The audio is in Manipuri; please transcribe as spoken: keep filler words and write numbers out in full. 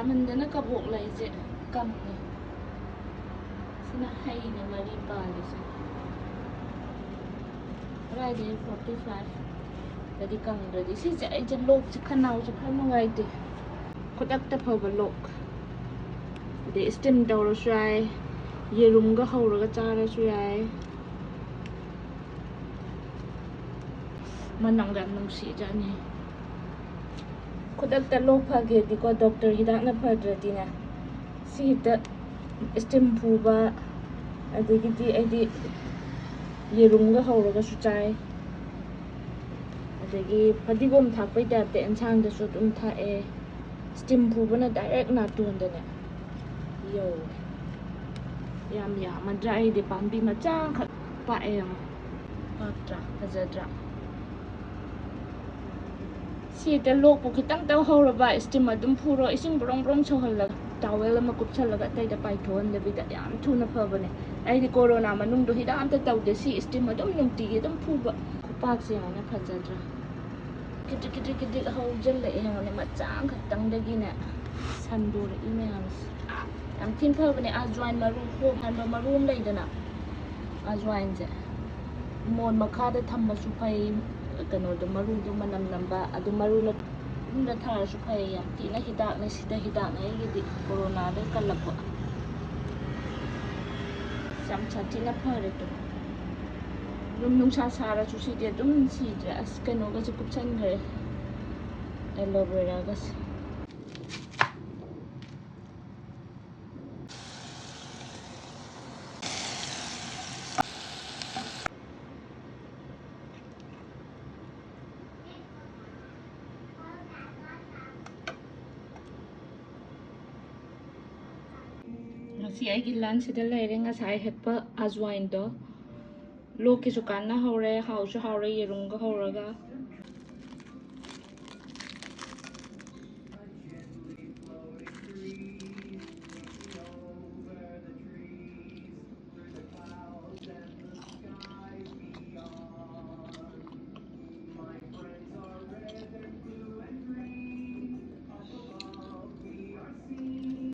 ꯃꯟꯗꯅ ꯀꯕꯣꯛ ꯂꯩꯁꯦ ꯀꯪꯉꯦ꯫ ꯁꯤꯅ ꯍꯩꯅꯦ ꯃꯔꯤ ꯄꯥꯜꯂꯤꯁꯦ꯫ ꯀꯗꯥꯏꯗꯒꯤ ꯐꯣꯔꯇꯤ ꯐꯥꯏꯚ ꯗꯗꯤ ꯀꯪꯗ꯭ꯔꯗꯤ꯫ ꯁꯤꯁꯦ ꯑꯩꯁꯦ ꯂꯣꯛꯁꯦ, ꯈꯅꯥꯎꯁꯦ ꯈꯔ ꯅꯨꯡꯉꯥꯏꯇꯦ꯫ ꯈꯨꯗꯛꯇ ꯐꯕ ꯂꯣꯛ꯫ ꯑꯗꯩ ꯏꯁꯇꯤꯝ ꯇꯧꯔꯁꯨ ꯌꯥꯏ, ꯌꯦꯔꯨꯝꯒ ꯍꯧꯔꯒ ꯆꯥꯔꯁꯨ ꯌꯥꯏ꯫ ꯃꯅꯝꯒ ꯌꯥꯝ ꯅꯨꯡꯁꯤꯖꯥꯠꯅꯤ꯫ ꯈꯨꯗꯛꯇ ꯂꯣꯛ ꯐꯒꯦꯗꯤꯀꯣ, ꯗꯣꯛꯇꯔ ꯍꯤꯗꯥꯛꯅ ꯐꯗ꯭ꯔꯗꯤꯅꯦ, ꯁꯤ ꯍꯦꯛꯇ ꯏꯁꯇꯤꯝ ꯐꯨꯕ, ꯑꯗꯒꯤꯗꯤ ꯑꯩꯗꯤ ꯌꯦꯔꯨꯝꯒ ꯍꯧꯔꯒꯁꯨ ꯆꯥꯏ, ꯑꯗꯒꯤ ꯐꯗꯤꯒꯣꯝ ꯊꯥꯛꯄꯩ ꯇꯥꯏꯞꯇ ꯑꯦꯟꯁꯥꯡꯗꯁꯨ ꯑꯗꯨꯝ ꯊꯥꯛꯑꯦ꯫ Steam ꯐꯨꯕꯅ direct ꯅꯥꯇꯣꯟꯗꯅꯦ ꯌꯧꯋꯦ꯫ ꯌꯥꯝ ꯌꯥꯝꯃꯗ꯭ꯔꯥ? ꯑꯩꯗꯤ ꯄꯥꯝꯕꯤ ꯃꯆꯥ ꯑꯃꯈꯛ ꯄꯥꯛꯑꯦ, ꯌꯦꯡꯉꯣ꯫ ꯄꯥꯛꯇ꯭ꯔꯥ? ꯐꯖꯗ꯭ꯔꯥ? ꯁꯤ ꯍꯦꯛꯇ ꯂꯣꯛꯄꯨ ꯈꯤꯇꯪꯇꯪ ꯍꯧꯔꯕ, ꯏꯁꯇꯤꯝ ꯑꯗꯨꯝ ꯐꯨꯔꯣ, ꯏꯁꯤꯡ ꯕ꯭ꯔꯣꯡ ꯕ꯭ꯔꯣꯡ ꯁꯧꯍꯜꯂꯒ, ꯇꯥꯋꯦꯜ ꯑꯃ ꯀꯨꯞꯁꯜꯂꯒ, ꯑꯇꯩꯗ ꯄꯥꯏꯊꯣꯛꯍꯟꯗꯕꯤꯗ꯫ ꯌꯥꯝ ꯊꯨꯅ ꯐꯕꯅꯦ꯫ ꯑꯩꯗꯤ ꯀꯣꯔꯣꯅꯥ ꯃꯅꯨꯡꯗꯣ ꯍꯤꯗꯥꯛ ꯑꯝꯇ ꯇꯧꯗꯦ, ꯁꯤ ꯏꯁꯇꯤꯝ ꯑꯗꯨꯝ ꯅꯨꯡꯇꯤꯒꯤ ꯑꯗꯨꯝ ꯐꯨꯕ꯫ ꯈꯨꯄꯥꯛꯁꯦ ꯌꯦꯡꯉꯣꯅꯦ, ꯐꯖꯗ꯭ꯔꯥ? ꯈꯤꯇ꯭ꯔꯤꯛ ꯈꯤꯇ꯭ꯔꯤꯛ ꯈꯤꯇ꯭ꯔꯤꯛ ꯍꯧꯖꯤꯜꯂꯛꯑꯦ ꯌꯦꯡꯉꯣꯅꯦ, ꯃꯆꯥ ꯑꯃꯈꯛꯇꯪꯗꯒꯤꯅꯦ ꯁꯟꯗꯣꯔꯛꯏ ꯃꯌꯥꯝꯁꯦ꯫ ꯌꯥꯝ ꯊꯤꯅ ꯐꯕꯅꯦ꯫ ꯑꯖꯋꯥꯏꯟ ꯃꯔꯨ, ꯍꯣꯞ ꯍꯥꯏꯕ ꯃꯔꯨ ꯑꯃ ꯂꯩꯗꯅ, ꯑꯖꯋꯥꯏꯟꯁꯦ ꯃꯣꯟ ꯃꯈꯥꯗ ꯊꯝꯕꯁꯨ ꯐꯩ꯫ ꯀꯩꯅꯣꯗꯣ, ꯃꯔꯨꯗꯣ ꯃꯅꯝ ꯅꯝꯕ, ꯑꯗꯨ ꯃꯔꯨ ꯅꯠ-, ꯏꯃꯨꯡꯗ ꯊꯥꯔꯁꯨ ꯐꯩ꯫ ꯌꯥꯝ ꯊꯤꯅ ꯍꯤꯗꯥꯛꯅꯦ꯫ ꯁꯤꯗ ꯍꯤꯗꯥꯛꯅꯦ ꯑꯩꯒꯤꯗꯤ, ꯀꯣꯔꯣꯅꯥꯗꯩ ꯀꯜꯂꯛꯄ꯫ ꯌꯥꯝ ꯁꯥꯊꯤꯅ ꯐꯔꯦ ꯇꯨ꯫ ꯑꯗꯨꯝ ꯅꯨꯡꯁꯥ ꯁꯥꯔꯁꯨ ꯁꯤꯗꯤ ꯑꯗꯨꯝ ꯁꯤꯗ꯭ꯔꯦ꯫ ꯑꯁ, ꯀꯩꯅꯣꯒꯁꯦ ꯀꯨꯞꯁꯟꯈ꯭ꯔꯦ, ꯑꯦꯂꯣꯚꯦꯔꯥꯒꯁꯦ꯫ ꯉꯁꯤ ꯑꯩꯒꯤ ꯂꯟꯁꯁꯤꯗ ꯂꯩꯔꯦ ꯉꯁꯥꯏ ꯍꯦꯛꯄ ꯑꯖꯋꯥꯏꯟꯗꯣ꯫ ꯂꯣꯛꯀꯤꯁꯨ ꯀꯥꯟꯅꯍꯧꯔꯦ, ꯍꯥꯎꯁꯨ ꯍꯥꯎꯔꯦ ꯌꯦꯔꯨꯝꯒ ꯍꯧꯔꯒ꯫